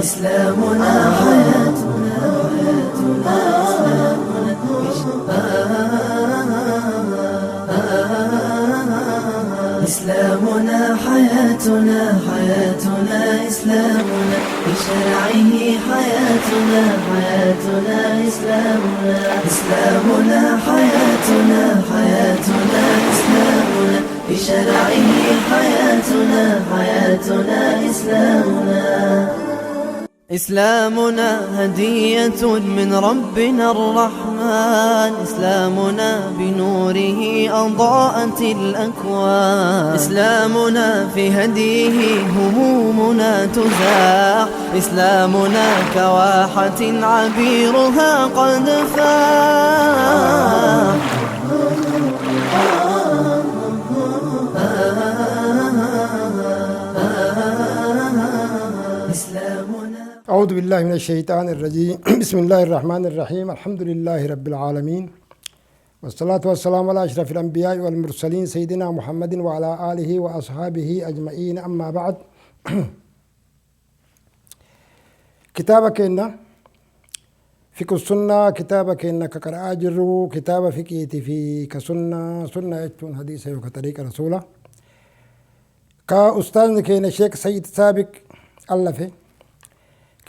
إسلامنا حياتنا إسلامنا حياتنا حياتنا إسلامنا بشرعه حياتنا حياتنا إسلامنا إسلامنا حياتنا حياتنا إسلامنا بشرعه حياتنا حياتنا إسلامنا. إسلامنا هدية من ربنا الرحمن، إسلامنا بنوره أضاءت الأكوان، إسلامنا في هديه همومنا تزاح، إسلامنا كواحة عبيرها قد فاح. أعوذ بالله من الشيطان الرجيم. بسم الله الرحمن الرحيم. الحمد لله رب العالمين، والصلاة والسلام على أشرف الأنبياء والمرسلين سيدنا محمد وعلى آله وأصحابه أجمعين. أما بعد، كتابك إن فقه السنة، كتابك إن كقرأ جرو كتاب فقه في كسنة سنة يتون حديث وكطريق رسوله كأستاذ كين الشيخ سيد سابق ألفه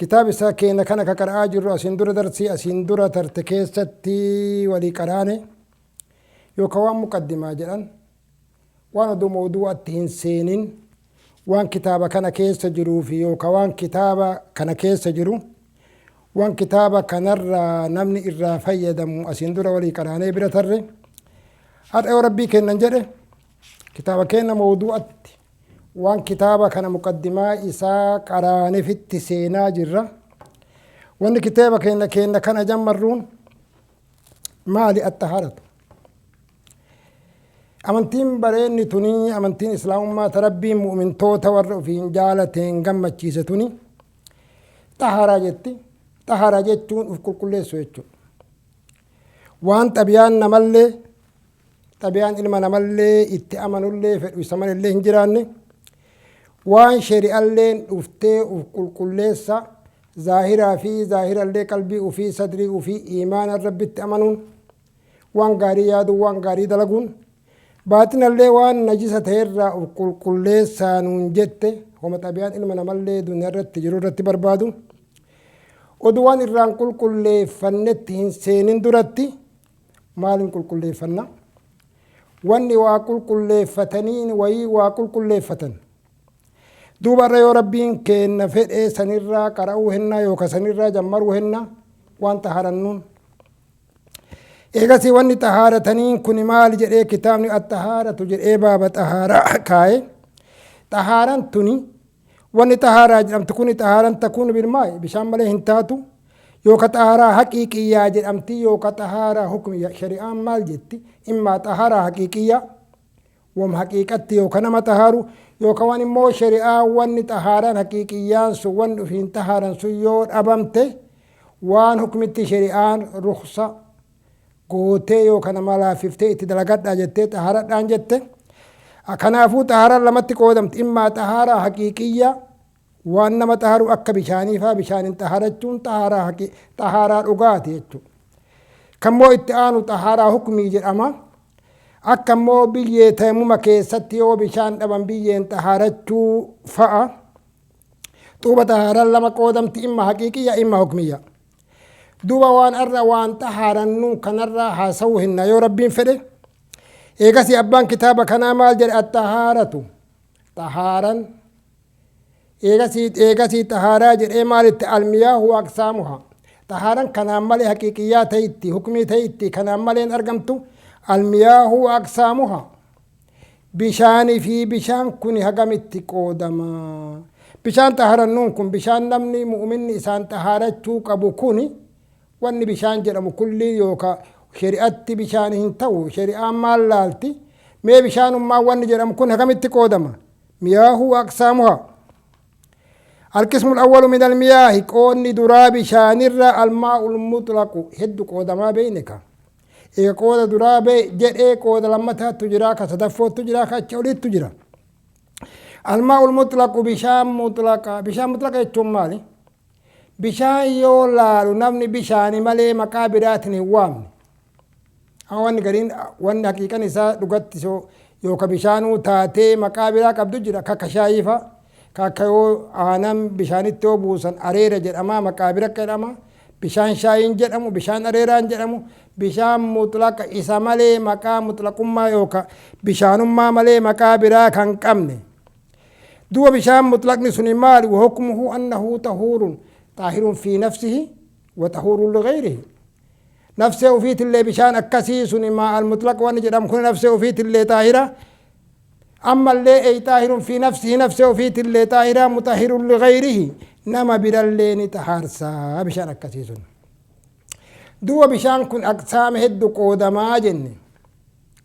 كتاب isaa keenya kana ka qara'aa jirru asiin dura darsii asiin dura tarte keessatti walii qaraane yookaan waan muqaddimaa jedhan waan oduu mawduu'atti hin seenin waan kitaaba kana keessa jiruu fi yookaan waan kitaaba kana keessa jiru waan kitaaba kanarraa namni irraa fayyadamu asiin dura walii qaraanee bira tarre. Har'a yoo rabbii kennan jedhe kitaaba keenya mawduu'atti waan kitaaba kana muqaddimaa isaa qaraanefitti seenaa jirra. Wanni kitaaba keenya keenya kana jammarruun maali? Attahaaratu. Amantiin bareenni tuni amantiin islaamummaa ta rabbiin mu'mintoota warra ofiin jaalateen gammachiise tuni xaharaa jetti. Xaharaa jechuun uf qulqulleessu jechuudha. Waan xabiyaan namallee xabiyaan ilma namallee itti amanullee fedhu isa malallee hin jiraanne waan shari'alleen dhuftee uf qulqulleessa zaahiraa fi zaahirallee qalbii ufii sadrii ufii iimaana rabbitti amanuun waan gaarii yaaduu waan gaarii dalaguun baaxinallee waan najisa ta'erraa uf qulqulleessaa nuun jette homa xabiyaan ilma namallee duniyaa irratti jiru irratti barbaadu oduu waan irraan qulqulleeffannetti hin seenin duratti maaliin qulqulleeffanna? Wanni waa qulqulleeffataniin wayii waa qulqulleeffatan. Duuba irra yoo rabbiin kenna fedhee sanirraa qara'uu hennaa yookaan sanirraa jammaruu hennaa waan xaharannuun. Eegasii wanni xahaarataniin kun maali jedhee kitaabni attahaaratu jedhee baaba xahaaraa kaa'e. Xahaaran tuni wanni xahaaraa jedhamtu kuni xahaaran takuun bilmaa'i bishaan malee hin taatu. Yookaan xahaaraa haqiiqiyyaa jedhamti yookaan xahaaraa hukmiyyaa. Shari'aan maal jetti? Immaa xahaaraa haqiiqiyyaa wam haqiiqatti yookaan nama xahaaru yookaan waan immoo shari'aa wanni xahaaraan haqiiqiyyaan sun wanni ofiin xahaaran sun yoo dhabamte waan hukmitti shari'aan ruksa gootee yookaan nama laaffiftee itti dalagadhaa jettee xahaaradhaan jette. Kanaafuu xahaaraan lamatti qoodamti. Immaa xahaaraa haqiiqiyyaa waan nama xahaaru akka bishaanii faa bishaaniin xahaarachuun xahaaraa dhugaati jechuudha. Kammoo itti aanu xahaaraa hukmii jedhama. Akka immoo biyyee tayammuma keessatti yoo bishaan dhaban biyyeen xahaarachuu fa'a. Duuba xahaaraan lama qoodamti imma haqiiqiyya imma hukmiyya. Duuba waan arra waan xahaarannuun kanarraa haasawuu hinna yoo rabbiin fedhe. Eegasii abbaan kitaaba kanaa maal jedhe? Attahaaratu xahaaran eegasii xahaaraa jedhee maalitti almiyaahu aqsaamuha. Xahaaran kanaan malee haqiiqiyyaa ta'itti hukmii ta'itti kanaan maleen argamtu almiyaahu aqsaamuha. Bishaanii fi bishaan kun hagamitti qoodama? Bishaan xahaarannuun kun bishaan namni mu'minni isaan xahaarachuu qabu kuni wanni bishaan jedhamu kulli yookaan shari'atti bishaan hin ta'u. Shari'aan maal laalti? Mee bishaanummaa wanni jedhamu kun hagamitti qoodama? Miyaahu aqsaamuha. القسم الأول من المياه قوني درا بشانر الماء المطلق هد قودما بينك إيه قود درا بي جد قود لما تجرا كصدفو تجرا كتشولي تجرا. الماء المطلق بشام مطلق بشام مطلق يتشون مالي Bishaan yoo laalu namni bishaani malee maqaa biraatiin hin waamne. Wanni gariin wanni haqiiqan isaa dhugatti yooka bishaanuu taatee maqaa biraa qabdu jira, akka shaayii fa'a, akka yoo aanan bishaanitti yoo buusan areera jedhama, maqaa bira jedhama. Bishaan shaayiin jedhamu, bishaan areeraan jedhamu, bishaan mutlaqa isa malee maqaa mutlaqummaa yooka bishaanummaa malee maqaa biraa kan qabne. Duuba bishaan mutlaqni suni maali? Wa hukmuhu annahu tahuurun xaahirun fi nafsihi wa tahuurun lighayrihi. Nafsee ufiitillee bishaan akkasii suni maa'al mutlaq wanni jedhamu kun nafsee ufiitillee xaahira. Ammallee ey xaahirun fi nafsihi, nafsee ufiitillee xaahira, mutahhirun lighayrihi, nama birallee ni xahaarsaa bishaan akkasii sun. Duuba bishaan kun aqsaama hedduu qoodamaa jenne.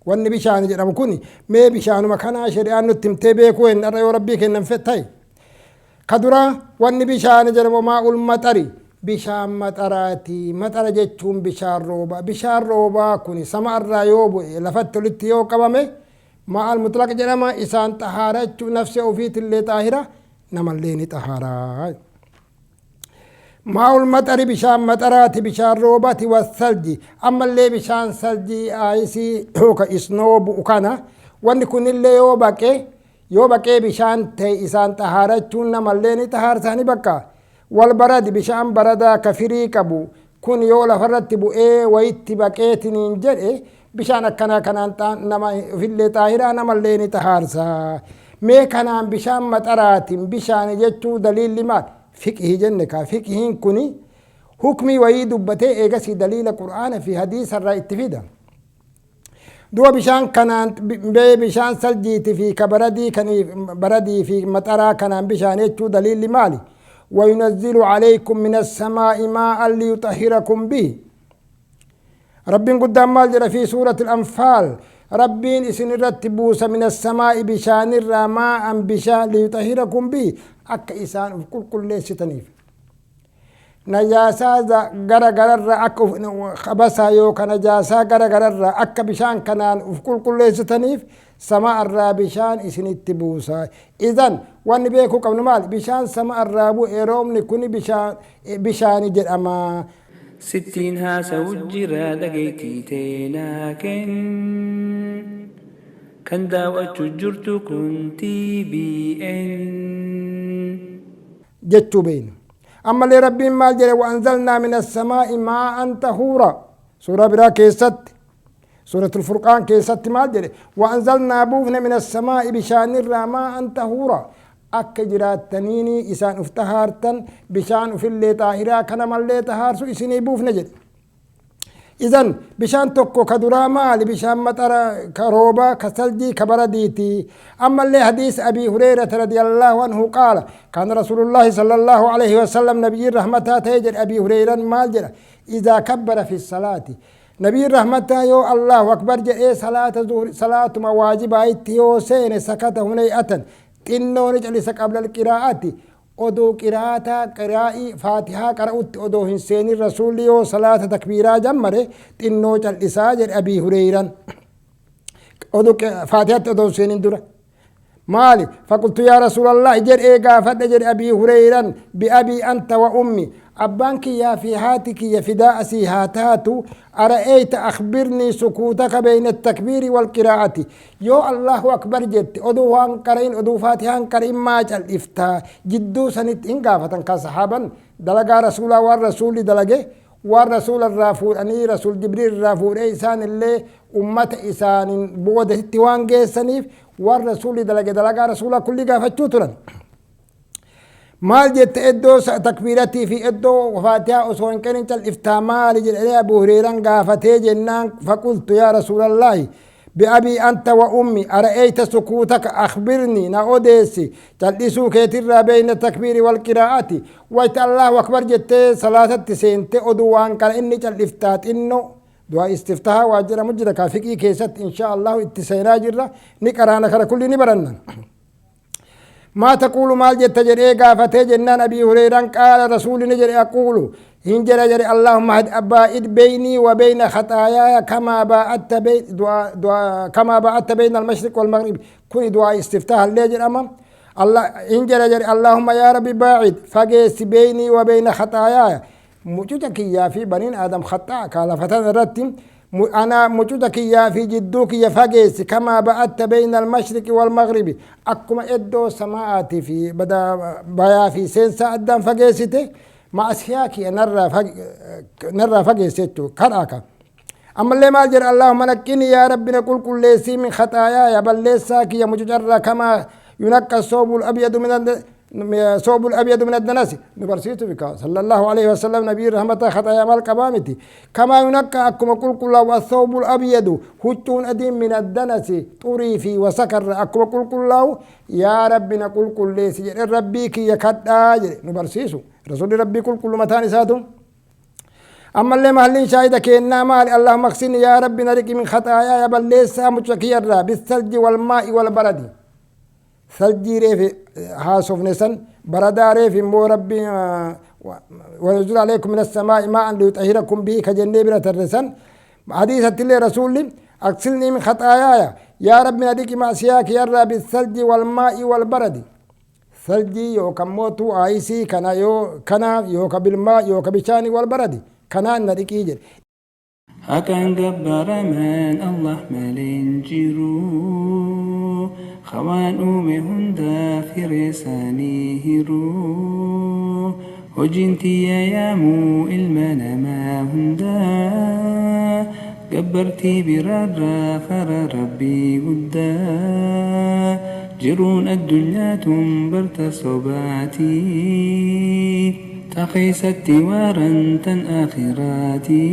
Wanni bishaan jedhamu kun mee bishaanuma kanaa shari'aan nutti himtee beekuu hin irra yoo rabbii kennan ta'e. Ka duraa wanni bishaan jedhamu maa'ul maxari, bishaan maxaraati. Maxara jechuun bishaan roobaa. Bishaan roobaa kun sama irraa yoo bu'e lafatti olitti yoo qabame maa'al mutlaq jedhama. Isaan xahaara jechuun nafsee ofiitillee xaahira, namallee ni xahaaraa. Maa'ul maxari bishaan maxaraati, bishaan roobaati. Wasalji, ammallee bishaan saljii aayisii yookaan isnoo bu'u kana, wanni kunillee yoo baqe, yoo baqee bishaan ta'e isaan xahaarachuun namallee ni xahaarsaani bakka. Wal baradi, bishaan baradaa ka firii qabu kun yoo lafarratti bu'ee wayitti baqeetiniin jedhe, bishaan akkanaa kanaan nama ofillee xaahiraa, namallee ni xahaarsaa. Mee kanaan bishaan maxaraatiin bishaan jechuu daliilli maal? Fiqhii jenne kaa. Fiqhiin kuni hukmii wayii dubbatee eegasii daliila qur'aana fi hadiisa irraa itti fida. Duuba bishaan kanaan bishaan saljiitii fi ka baradii kan baradii fi maxaraa kanaan bishaan jechuu daliilli maali? وينزل عليكم من السماء ماء ليطهركم به. ربين قدام مال جرى في سورة الأنفال، ربين إسن الرتبوس من السماء بشان الرماء بشان ليطهركم به، أك إسان كل كل ليس تنيف najaasaa gara gararra akka qabasaa yookaan najaasaa gara gararra akka bishaan kanaan uf qulqulleessitaniif sama irraa bishaan isinitti buusa. Idan wanni beekuu qabnu maali? Bishaan sama irraa bu'e roobni kuni bishaani jedhama. Sittiin haasa'u jira, dhageettii teenaa kenn. Kan daawwachuu jirtu kun TBN. Jechuu beeyna. Ammallee rabbiin maal jedhe? وأنزلنا من السماء ماء طهورا. Suuraa biraa keessatti, suuratul furqaan keessatti maal jedhe? وأنزلنا buufne من السماء bishaanirraa ماء طهورا, akka jiraattaniini isaan uf xahaartan, bishaan ufillee xaahiraa kanamallee xahaarsu isinii buufne jedhe. Idan bishaan tokko ka duraa maali? Bishaan maxara, ka roobaa, ka saljii, ka baradiiti. Ammallee hadiis أبي هريرة رضي الله عنه قال كان رسول الله صلى الله عليه وسلم, نبي رحمتا تيجر أبي هريرة maal jedha? إذا كبر في الصلاة, نبي رحمتا yoo الله أكبر jedhee صلاة ظهر صلاة واجبا itti yoo seene, سكت هنيئة, xinnoo ni calisa, قبل القراءة, odoo qiraataa qiraa'ii faatihaa qara'utti odoo hin seenin rasuulli yoo salaata takbiiraa jammare xinnoo cal'isaa jedhe Abii Hureyran, odoo faatihaatti odoo hin seenin dura. Maali? فقلت يا رسول الله jedhee gaafadhe jedhe Abii Hureyran, بأبي أنت وأمي, abbaan kiyyaa fi haati kiyya fidaa asii haa taatu, أرأيت أخبرني سكوتك بين التكبير والقراءة, yoo الله أكبر jette oduu waan qara'in, oduu faatihaan qara'in maa cal'iftaa jidduu sanitti? Hin gaafatan ka sahaaban dalagaa rasuulaa, waan rasuulli dalage, waan rasuula irraa fuudhanii, rasuul Jibriil irraa fuudhee isaan illee ummata isaanin boodasitti waan geessaniif, waan rasuulli dalage, dalagaa rasuulaa kulli gaafachuu turan. Maal jette? Iddoo takbiiratii fi iddoo faatihaa osoo hin kennin cal'iftaa maali jedhee Abu Hureyran gaafatee jennaan, فقلت يا رسول الله بأبي أنت وأمي أرأيت سكوتك, أخبرني na odeessi cal'isuu keetirraa بين التكبير والقراءة, wayta الله أكبر jettee salaatatti seente oduu waan kana inni cal'iftaa xinno. Du'aa istiftahaa waa jedhamu jira kaa fiqii keessatti, إن شاء الله itti seenaa jirra, ni qaraana kana kulli ni baranna. ما تقول, maal jetta jedhee gaafatee jennaan Abii Hureyran قال rasuulli ni jedhe, أقول hin jedha jedhe, اللهم باعد بيني وبين خطاياي كما باعدت بين دعاء دعاء كما باعدت بين المشرق والمغرب. Kun du'aa istiftaaha illee jedhama. الله إن جل جل اللهم يا ربي باعد فقيس بيني وبين خطاياي مجدك يا في بنين آدم خطأ قال فتن رتم أنا مجدك يا في جدوك يا فقيس كما بعدت بين المشرق والمغرب أكما إدو سماعاتي في بدا بيا في سنسا أدام فقيستي مع أسياكي نرى فقيستو كراكا. أما اللي ما جرى اللهم نكني يا ربي نقول كل ليسي من خطاياي بل ليساك يا مجرى كما ينقى الثوب الأبيض من ثوب الأبيض من الدنس نبرسيت بك صلى الله عليه وسلم نبي رحمة خطايا مال قبامتي كما ينقى أكما كل كل والثوب الأبيض هتون أديم من الدنس طري في وسكر أكما كل كل يا ربي نقول كل ليسي ربيك يا كداج نبرسيسو رسول ربي كل كل متاني ساتم. أما اللي مهلين شاهد كينا مال اللهم اغسلني يا ربي نرك من خطاياي بل ليس متشكيرا بالثلج والماء والبرد ثلجي ريف هاسوف نسن بردا ريف مو ربي ونزل عليكم من السماء ماء ليطهركم به كجنة بلا الرسن حديث اللي رسول اغسلني من خطاياي يا ربي نرك معصياك يا رب بالثلج والماء والبرد ثلجي يوكموتو آيسي كنا يو كنا يوك بالماء يوك بشاني والبرد كنا نريك يجر. هكان جبر من الله مالين جرو خوان أمي هندا في رساني هرو هجنتي يا يامو المنا ما هندا جبرتي برارا خرا ربي قدا جرون الدنيا تنبرت صباتي تخيست وارنتا آخراتي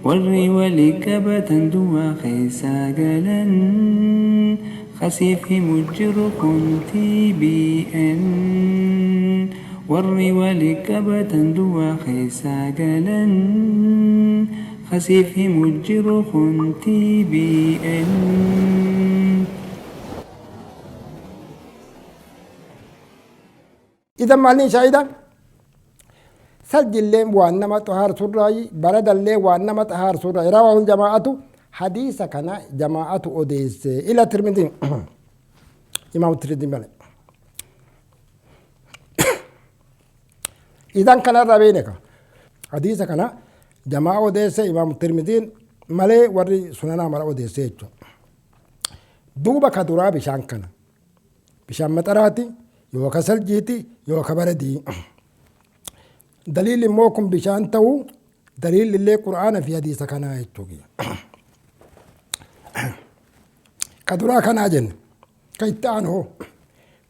والري ولكبة دوا خيسا قلن خسيف مجر كنتي بي إن والري ولكبة دوا خيسا قلن خسيف مجر كنتي بي إن. إذا ما لين شايدا ثلج الليل وأنما طهار سراي برد الليل وأنما طهار سراي رواه الجماعة حديث كان جماعة أوديس إلى ترمذي إمام الترمذي مالك. إذا كان ربينك حديث كان جماعة أوديس إمام الترمذي مالي وري سننا مال أوديس دوبا كدورا بشان كان بشان متراتي يوكا سلجيتي يوكا بردي دليل موكم بشان تو دليل اللي قرآن في حديث كان يتوقي كدورا كان أجن كيتان هو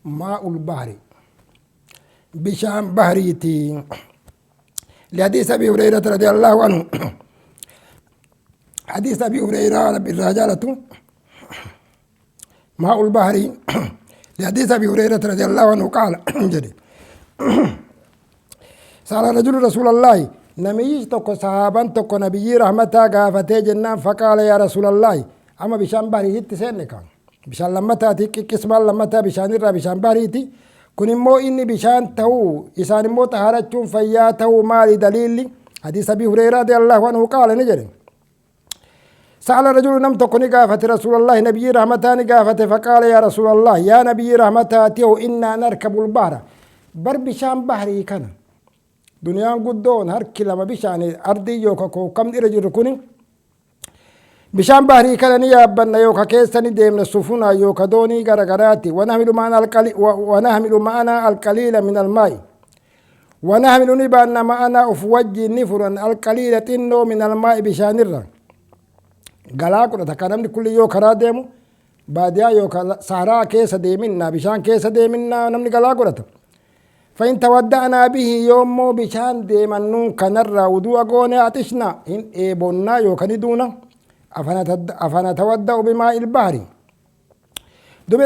ماء البحر بشان بحريتي لحديث أبي هريرة رضي الله عنه حديث أبي هريرة رضي الرجالة ماء البحر لحديث أبي هريرة رضي الله عنه قال سأل رجل رسول الله نميج تكو صحابا تكو نبي رحمتا قافتي جنان فقال يا رسول الله أما بشان بحريتي تسينك بشان لما تاتي قسما لما تا بشان الرا بشان بحريتي كن مو إني بشان تو إسان مو طهارتهم فياته مالي دليل حديث أبي هريرة رضي الله عنه قال نجري سأل رجل نم تكوني قافت رسول الله نبي رحمتان قافت فقال يا رسول الله يا نبي رحمتاتي إنا نركب البحر بر بشان بحري كان دنيا قدون هر كلمة بشان أرضي يوكا كم إرجل كوني بشان بحري كان نيابنا يوكا كيسني ديمنا السفنة يوكا دوني غرغراتي ونحمل معنا القليل من الماء ونحمل نبان معنا أفوجي نفرا القليل تنو من الماء بشان الرّ galaa godhata kan namni kulli yoo karaa deemu baadiyaa yookaan saaraa keessa deeminna bishaan keessa deeminna namni galaa godhata. فإن تودعنا به يوم بشان ديمنون كنرى ودوء قونا عطشنا إن إيبونا يوكندونا أفنتودع بماء البحر دبي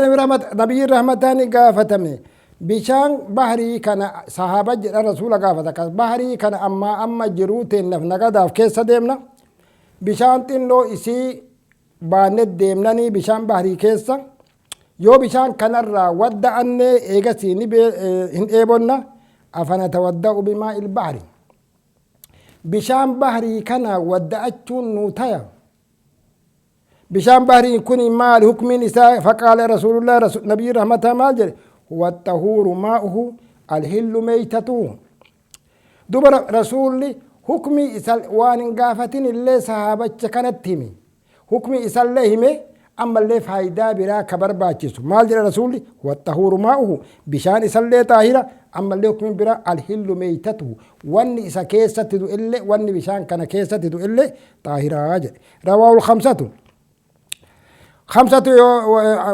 نبي رحمتاني قافتمي بشان بحري كان صحابة الرسول قافتك بحري كان أما جروتين نفنقا في كيس ديمنا بشان تنلو إسي باند ديمناني بشان بحري كيسا يو بشان كنرى ودعني إيغسي نبي إن إيبونا أفنتودع بماء البحر بشان بحري كان ودعتون نوتايا Bishaan bahriin kun maali hukmiin isaa? Faqaala rasuulullah, nabiyyi rahmataa maal jedhe? Huwa xahuuru maa'uhu alhillu meeytatuhu. Duba rasuulli hukmii isa waan hin gaafatin illee sahaabacha kanatti hime. Hukmii isallee hime, ammallee faayidaa biraa ka barbaachisu. Maal jedha rasuulli? Huwa xahuuru maa'uhu, bishaan isallee xaahira, ammallee hukmiin biraa alhillu meeytatuhu, wanni isa keessatti du'ellee, wanni bishaan kana keessatti du'ellee xaahiraa jedhe. Rawaahul khamsatu. Khamsatu,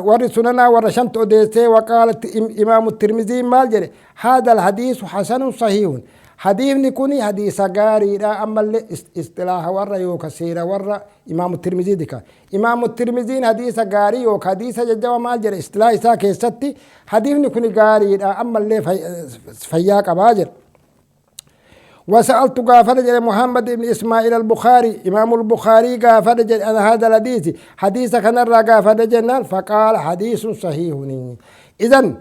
warri sunanaa warra shantu odeessee. Waqaala imaamu Tirmizii maal jedhe? Haadha alhadiisu hasanun sahiihun. Hadiifni kuni hadiisa gaariidha. Ammallee istilaaha warra yooka seera warra imaamu Tirmizii dika. Imaamu Tirmiziin hadiisa gaarii yooka hadiisa jajjaba maal jedhe? Istilaaha isaa keessatti hadiifni kuni gaariidha, ammallee fayyaa qabaa jedhe. وسألت قافل جل محمد بن إسماعيل البخاري، إمام البخاري قافل جل أنا هذا الحديث، حديث كان قافل جنان، فقال حديث صحيح. إذن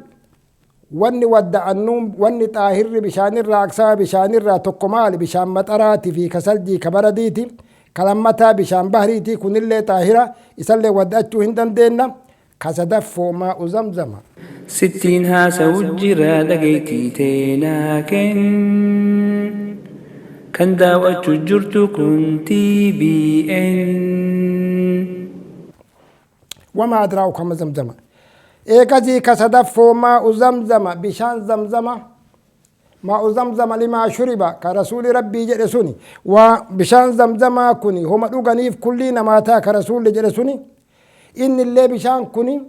wanni wadda'annuun, wanni xaahirri bishaanirraa aksaa bishaanirraa tokko maali? Bishaan maxaraati fi kasaljii kabaradiiti. Kalammataa bishaan bahriiti. Kunillee xaahira, isallee wadda'achuu hin dandeenna. Kasadaffoo maa'u zamzama. Sittiin haasa'u jira, dhageettii teenaa kenn. Kan daawwachuu jirtu kun TBN. Wamaa adraa'uka ma zamzama. Eegasii kasadaffoo maa'u zamzama, bishaan zamzama. Maa'u zamzama limaa shuriba, ka rasuuli rabbii jedhe suni, waa bishaan zamzamaa kuni homa dhuganiif kullii namaa ta'a ka rasuulli jedhe suni. Innillee bishaan kuni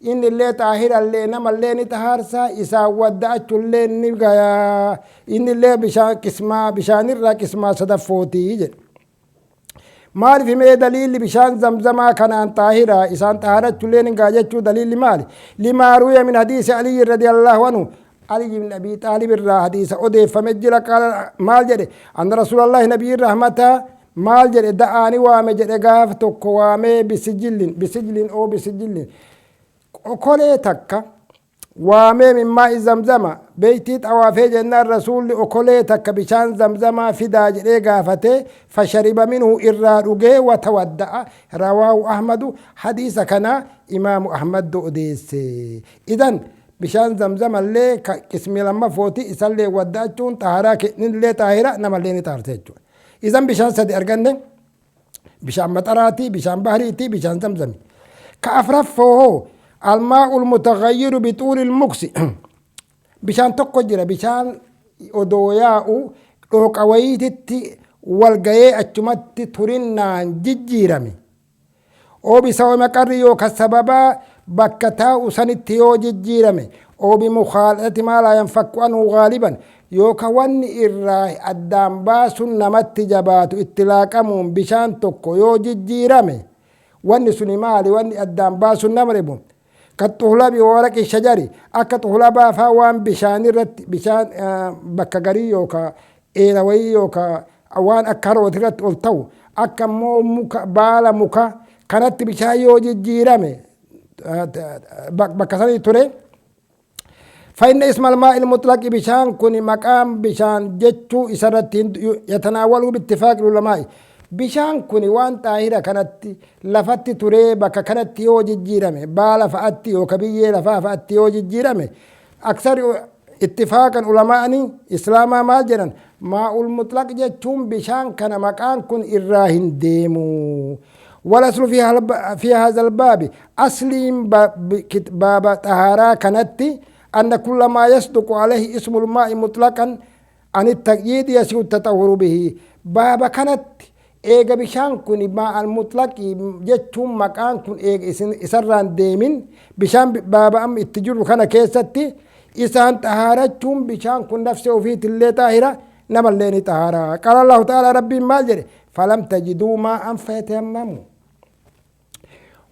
innillee xaahirallee, namallee ni xahaarsaa, isaan wadda'achullee ni gayaa. Innillee bishaan qismaa bishaanirraa qismaa sadaffootii jedhe. Maaliif himee daliilli bishaan zamzamaa kanaan xaahiraa, isaan xahaarachullee ni gaa jechuu daliilli maali? Limaa ruwiya min hadiisi Aliyyi radiyallahu anhu, Ali ibn Abi Xaalib irraa hadiisa odeeffame jira. Qaala maal jedhe? Anna rasuulallahi, nabiyyi rahmataa maal jedhe? Da'aani waame jedhe, gaaf tokko waamee bisijillin bisijlin oo bisijillin, okolee takka waamee, min maa'i zamzama. Beeytii xawaafee jennaan rasuulli okolee takka bishaan zamzamaa fidaa jedhee gaafatee, fashariba minhu, irraa dhugee, watawadda'a. Rawaahu Ahmadu, hadiisa kana imaamu Ahmaddu odeesse. Idan bishaan zamzamallee qismii lammaffooti. Isallee wadda'achuun xaharaa illee xaahira, namallee ni xaarse jechuudha. Idan bishaan sadi arganne: bishaan maxaraati, bishaan bahriiti, bishaan zamzami. Ka afraffoo hoo? Almaa'ul mutaghayyiru bixuulil muksi. Bishaan tokko jira, bishaan odoo yaa'u dhooqa wayiititti wal gayee achumatti turinnaan jijjiirame. Oo bisawama qarri yookaan sababaa bakka taa'u sanitti yoo jijjiirame, oo bimukhaalati maa laa yanfakku anhu gaaliban, yookaan wanni irraa addaan baasuun namatti jabaatu itti laaqamuun bishaan tokko yoo jijjiirame. Wanni suni maali? Wanni addaan baasuun nama dhibu kaxuhlabi waraqi shajari, akka xuhlabaa faa, waan bishaan irratti, bishaan bakka garii yookaan eera wayii yookaan waan akka harooti irratti ol ta'u, akka immoo muka, baala muka kanatti bishaan yoo jijjiirame bakka sanii ture. فإن اسم الماء المطلق، bishaan kun maqaan bishaan jechuu isarratti يتناول باتفاق العلماء. Bishaan kun waan xaahira kanatti lafatti turee bakka kanatti yoo jijjiirame, baala fa'atti yookaan biyyee lafaa fa'atti yoo jijjiirame, أكثر اتفاقا ulamaa'ni islaamaa maal jedhan? Maa'ul mutlaq jechuun bishaan kana maqaan kun irraa hin deemu. والأصل في هذا الباب، أصلين باب طهارة كانت، أن كل ما يصدق عليه اسم الماء مطلقا عن التقييد يصح التطهر به. باب كانت eega bishaan kun maa'al mutlaqii jechuun maqaan kun eega isarraan deemin, bishaan baaba amma itti jirru kana keessatti isaan xahaarachuun, bishaan kun nafse ofiitillee xaahira, namallee ni xahaara. قال الله تعالى, rabbiin maal jedhe? فلم تجدوا ماء فتيمموا.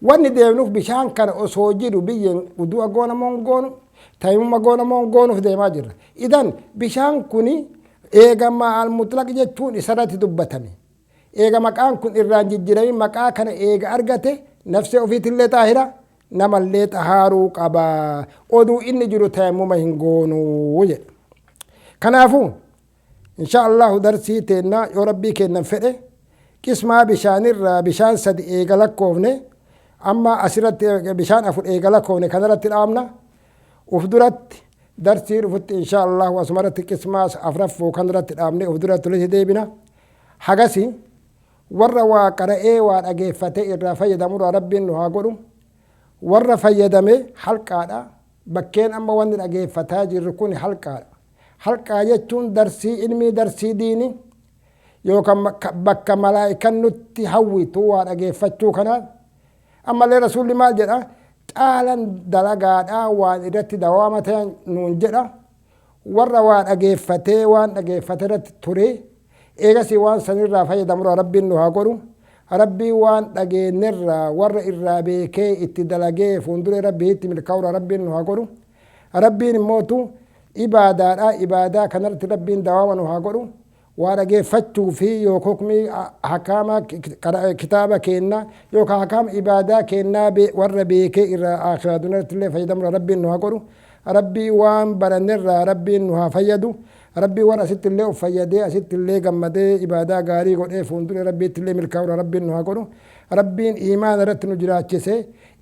Wanni deemnuuf bishaan kana osoo jiru biyyeen udu'a goona moo hin goonu, tayammuma goona moo hin goonuuf deemaa jirra. Idan bishaan kuni eega maa'al mutlaq jechuun isarratti dubbatame, eega maqaan kun irraan jijjiiramin, maqaa kana eega argate, nafsee ofiitillee xaahira, namallee xahaaruu qaba. Oduu inni jiru tayammuma hin goonuu jedhe. Kanaafuu insha allahu darsii teennaa yoo rabbii kennan fedhe, qismaa bishaanirraa bishaan sadi eega lakkoofne. Amma asirratti bishaan afur eegala koone kanarratti dhaabna. Uf duratti darsii dhufutti insha Allahu asumarratti qismaa afraffoo kanarratti dhaabne uf duratti walitti deebina. Hagasi warra waa qara'ee waa dhageeffatee irraa fayyadamurraa Rabbiin nu haa godhu. Warra fayyadame halqaadha. Bakkeen amma wanni dhageeffataa jirru kun halqaadha. Halqaa jechuun darsii ilmii, darsii diini, yookaan bakka malaa'ikan nutti hawwitu waa dhageeffachuu kanaaf. Ammallee Rasuulli maal jedha? Caalan dalagaadhaa waan irratti dawaama ta'an nuun jedha. Warra waa dhageeffatee waan dhageeffate irratti ture, eegasii waan sanirraa fayyadamurraa Rabbiin nu haa godhu. Rabbiin waan dhageenyerraa warra irraa beekee itti dalagee fuulduree Rabbii itti milkaa'urraa Rabbiin nu haa godhu. Rabbiin immootu ibaadaadha. Ibaadaa kanarratti Rabbiin dawaama nu haa godhu. Waa dhageeffachuu fi yookaan hukmii hakaama kitaaba keenna yookaan hakaama ibaadaa keennaa warra beekee irraa akhiraa duniyatti illee fayyadamurraa Rabbiin nu haa godhu. Rabbii waan barannerraa Rabbiin nu haa fayyadu. Rabbii warra asitti illee of fayyadee, asitti illee gammadee, ibaadaa gaarii godhee fuulduree Rabbiitti illee milkaa'urraa Rabbiin nu haa godhu. Rabbiin imaana irratti nu jiraachise,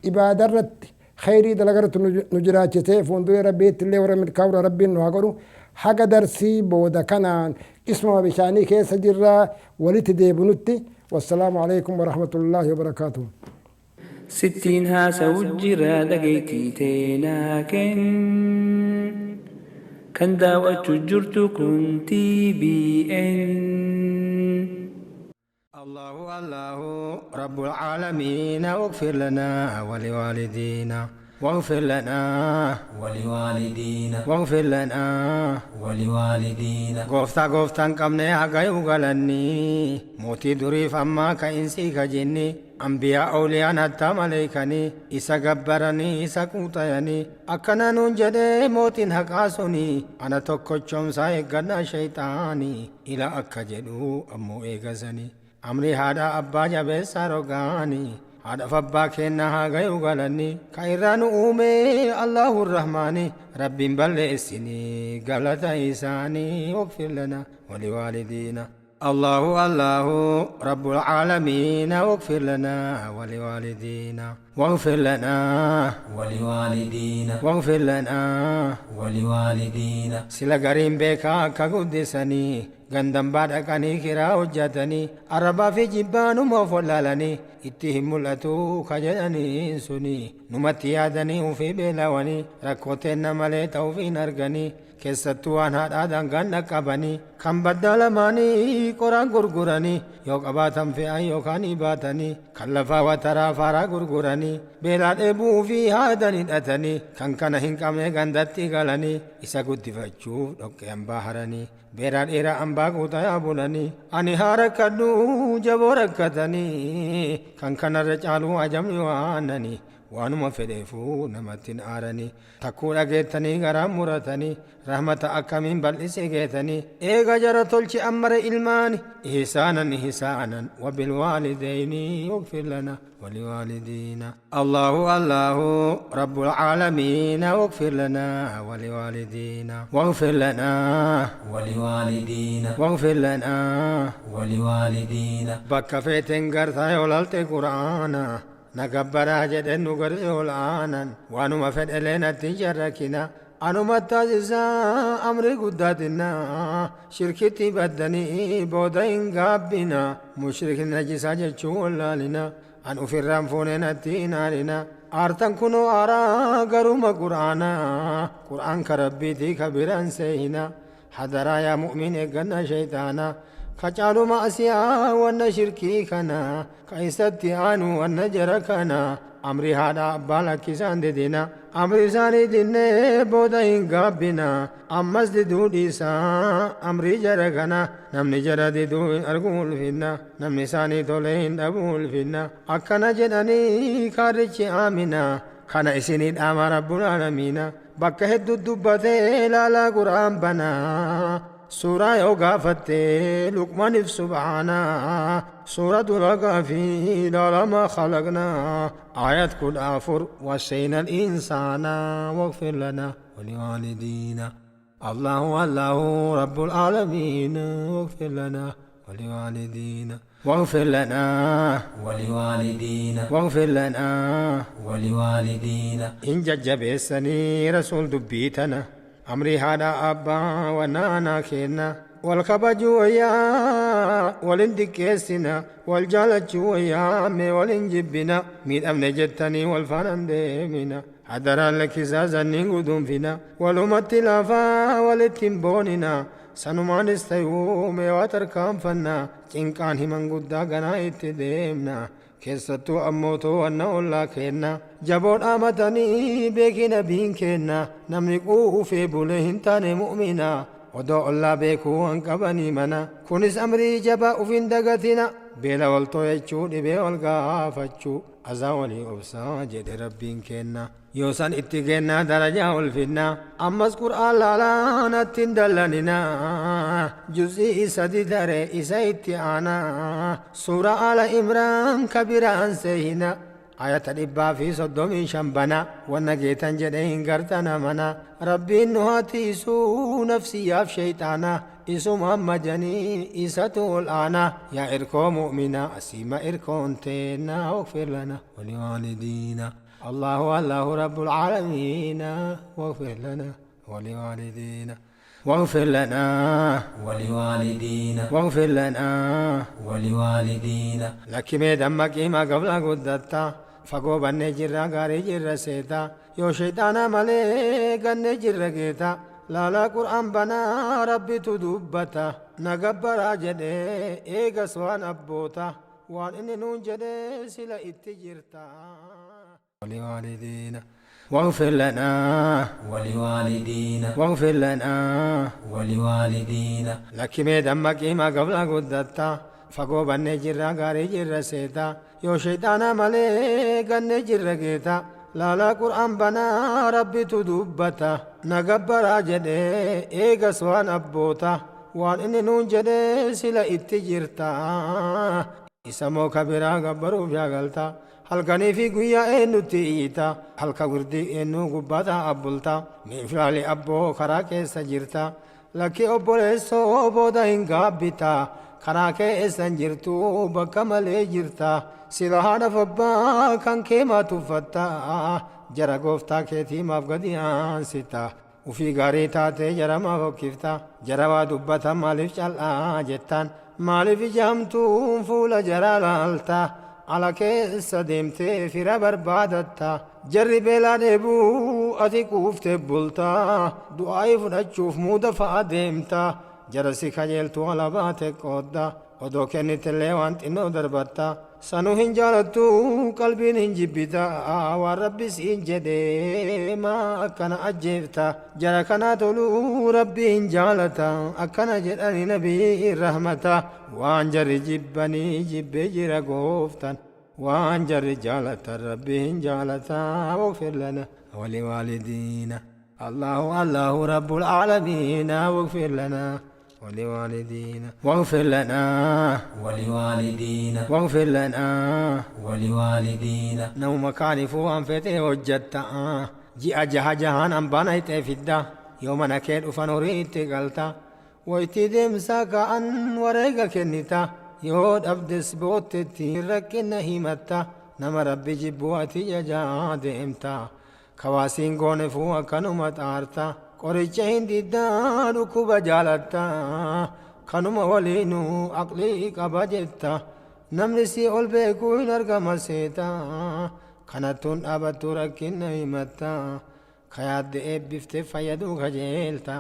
ibaadaa irratti, khayrii dalagaa irratti nu jiraachise, fuulduree Rabbiitti illee warra milkaa'urraa Rabbiin nu haa godhu. Haga darsii booda kanaan qismama bishaanii keessa jirraa walitti deebinutti, wassalaamu alaikum warahmatullaahi wabarakaatuh. Sittiin haasa'u jira, dhageettii teenaa kenn. Kan daawwachuu jirtu kun TBN. الله الله رب العالمين، واغفر لنا ولوالدينا، واغفر لنا ولوالدينا، واغفر لنا ولوالدينا. Gooftaa gooftaan qabne hagayuu galanni, mootii duriif ammaa ka insii ka jinni, ambiyaa, awliyaan, hattaa maleeykanii isa gabbaranii isa quuxayanii. Akkana nuun jedhee mootiin haqaa suni: ana tokkochoomsaa, eeggannaa shayxaanii. Ila akka jedhu ammoo eegasanii amri haadha abbaa jabeessaa rogaanii. Haadhaaf abbaa keenna haa gayuu galanni, ka irraa nu uume Allahu Rahmaani. Rabbiin balleessinii galata isaanii. واغفر لنا ولوالدينا. الله الله رب العالمين، واغفر لنا ولوالدينا، واغفر لنا ولوالدينا، واغفر لنا ولوالدينا. Sila gariin beekaa akka guddisanii gandan dhaqanii kiraa hojjetanii, arrabaa fi jibbaanuma of wallaalanii itti hin mul'atu ka jedhanii suni numatti yaadanii ufii beelawanii rakkoo teenna malee ta'uuf hin arganii. Keessattuu waan haadhaa dangaan dhaqqabanii kan baddaa lamaanii qoraan gurguranii, yoo qabaatan fe'an yookaan baatanii, kan lafaa wataraa faaraa gurguranii, beelaa dheebuu fi haadan hidhatanii, kan kana hin qabne gandatti galanii isa guddifachuuf dhoqqee hambaa haranii, beeraa dheeraa hambaa guutayaa bulanii, ani haa rakkadhu jaboo rakkatanii, kan kanarra caaluu ajabni waananii waanuma fedheefuu namatti hin aaranii. Takkuu dhageettanii garaa muratanii, rahmata akkamiin bal'isee geetanii eega jara tolchi ammara ilmaani ihsaanan ihsaanan وبالوالدين. واغفر لنا ولوالدينا. الله الله رب العالمين، واغفر لنا ولوالدينا، واغفر لنا ولوالدينا، واغفر لنا ولوالدينا. Bakka feeteen gartaa yoo lalte Qur'aana, na gabbaraa jedhen nu garee ol aanan, waanuma fedhelee natti jarrakina, anuma taasisaa amri guddaatina. Shirkitti baddanii booda hin gaabbina, mushrikni najisaa jechuu wallaalina, an ufirraan fuune natti hin aalina. Aartan kunoo aaraa garuma Qur'aana, Qur'aan ka Rabbiitii ka biraan seeyina. Hadaraa yaa mu'min, eeggannaa shayxaana, ka caaluma asiyaa wanna shirkii kana, ka isatti aanu wanna jara kana. Amri haadha abbaa lakkisaan didina, amri isaanii dinnee booda hin gaabbina. Ammas diduu dhiisaa amrii jara kana, namni jara diduu hin argu ulfinna, namni isaanii tole hin dhabu ulfinna. Akkana jedhanii kaarrichi aamina, kana isinii dhaama rabbul aalamiina. Bakka hedduu dubbatee laalaa Qur'aan banaa, suuraa yoo gaafatte Luqmaniif subhaanaa, suuratu Raqaa laalama khalaqnaa, ayat 14, وصينا الإنسان. واغفر لنا ولوالدينا. الله الله رب العالمين، واغفر لنا. ولوالدينا واغفر لنا ولوالدينا واغفر لنا ولوالدينا إن ججبسني رسول دبيتنا أمري هذا أبا ونانا كينا والكبج ويا ولندكيسنا والجالج ويا مي ولنجبنا ميد أمن جتني والفنان ديمنا حضر لك زازني قدوم فينا ولمت لافا ولتنبوننا سنمان استيوم وتركام فنا چنکان himan guddaa ganaa itti deemna keessattuu ammoo to'annaa ollaa kenna jaboo dhaamatanii beekina biin kenna namni quufee bulee hin taane mu'mina odoo ollaa beekuu han qabanii mana kunis amrii jabaa ufin dagatina beela wal to'achuu dhibee wal gaafachuu azaa walii obsaa jedhe rabbiin kenna yoosan itti kennaa darajaa ulfinna ammas qur'aan laalaa natti hin dallanina juz'ii sadi tare isa itti aanaa suuraa ala imraan kabiraan seehina ayata 135 bana wanna geetan jedhe hin gartana mana rabbiin nu haa tiisuu nafsiyyaaf shayxaana isuma amma janii isatu ol aana yaa irkoo mu'mina asiima irkoon teenna واغفر لنا ولوالدينا الله الله رب العالمين واغفر لنا ولوالدينا واغفر لنا ولوالدينا واغفر لنا ولوالدينا لك ميدمك ما قبل قدتا فقو بني جرا غاري جرا سيتا يو شيطانا مالي غني جرا گيتا لالا قرآن بنا ربي تدوبتا نغبرا جدي ايغس وان أبوتا وان إني نون جدي سلا اتجرتا ولوالدينا واغفر لنا ولوالدينا واغفر لنا ولوالدينا لك ميدمك ما قبل قدتا فقو بني جرا غاري جرا سيتا يو شيطانا مالي غني جرا گيتا لالا قرآن بنا ربي تدوبتا نغبرا جدي ايغس وان أبوتا وان إني نون جدي سلا اتجرتا إسمو كبيرا غبرو بياغلتا halkanii fi guyyaa eenyutti iyyita halka gurdii eenyu gubbataa abbulta miinfilaali abboo karaa keessa jirta lakki obboleessoo booda hin gaabbita karaa keessa hin jirtu bakka malee jirta sila haadhaaf abbaa kan kee maa tuffatta jara gooftaa keetii maaf gadi aansita ufii gaarii taatee jara maaf hokkifta jara waa dubbata maaliif cal'aa jettaan maaliif ijamtuun fuula jara laalta ala keessa deemtee fira barbaadatta jarri beelaa dheebuu ati quuftee bulta du'aa'ii fudhachuuf muuda fa'a deemta jara si kajeeltu ala baate qoodda odoo kennitellee waan xinnoo darbatta sanuu hin jaalattu qalbiin hin jibbita waan rabbi siin jedhee maa akkana ajjeefta jara kanaa toluu rabbi hin jaalata akkana jedhani nabii rahmata waan jarri jibbanii jibbee jira gooftan waan jarri jaalatan rabbi hin jaalata واغفر لنا ولوالدينا الله الله رب العالمين واغفر لنا ولوالدينا واغفر لنا ولوالدينا واغفر لنا ولوالدينا نوم كان فوان فتي وجدتا جاء جها جهان أنبانا يتفدا يوم نكيد أفنوري تقلتا ويتدم ساكا أن وريقا كنتا يود أبدس بوتتي ركنا هيمتا نما ربي جبواتي جا ديمتا كواسين قون فوا كنما تارتا qoricha hin diddaa dhukkuba jaalatta kanuma waliinuu aqlii qaba jetta namni si ol beekuu hin argama seeta kanattuun dhaabattu rakkina himatta kayaadde eebbifte fayyaduu kajeelta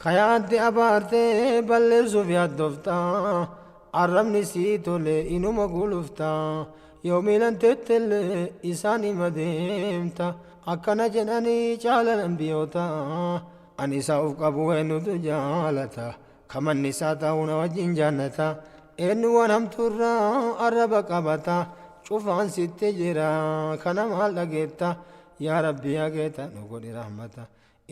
kayaadde abaarte balleessuuf yaaddofta arrabni sii tole inuma gulufta yoo miilan teettellee isaan hima deemta akkana jedhanii caalan ambiyyoota ani isaa uf qabu eenyutu jaalata kamanni isaa ta'uu na wajjin jaannata eenyu waan hamtuurraa arraba qabata cufaan sitti jira kana maal dhageetta yaa rabbi hageeta nu godhi rahmata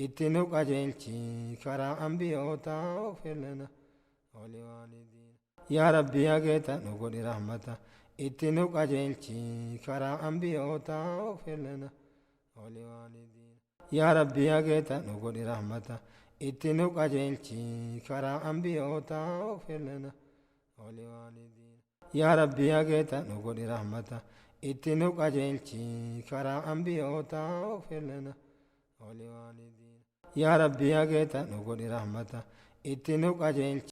itti nu qajeelchi karaa ambiyoota واغفر لنا ولوالدينا yaa rabbi hageeta nu godhi rahmata itti nu qajeelchi karaa ambiyoota واغفر لنا ولوالدينا yaa rabbi hageeta nu godhi rahmata itti nu qajeelchi karaa ambiyoota واغفر لنا ولوالدينا يا ربي يا جيتا نقول رحمة اتنو قجلتي كرا أنبيوتا اغفر لنا ولوالدينا يا ربي يا جيتا نقول رحمة اتنو قجلتي.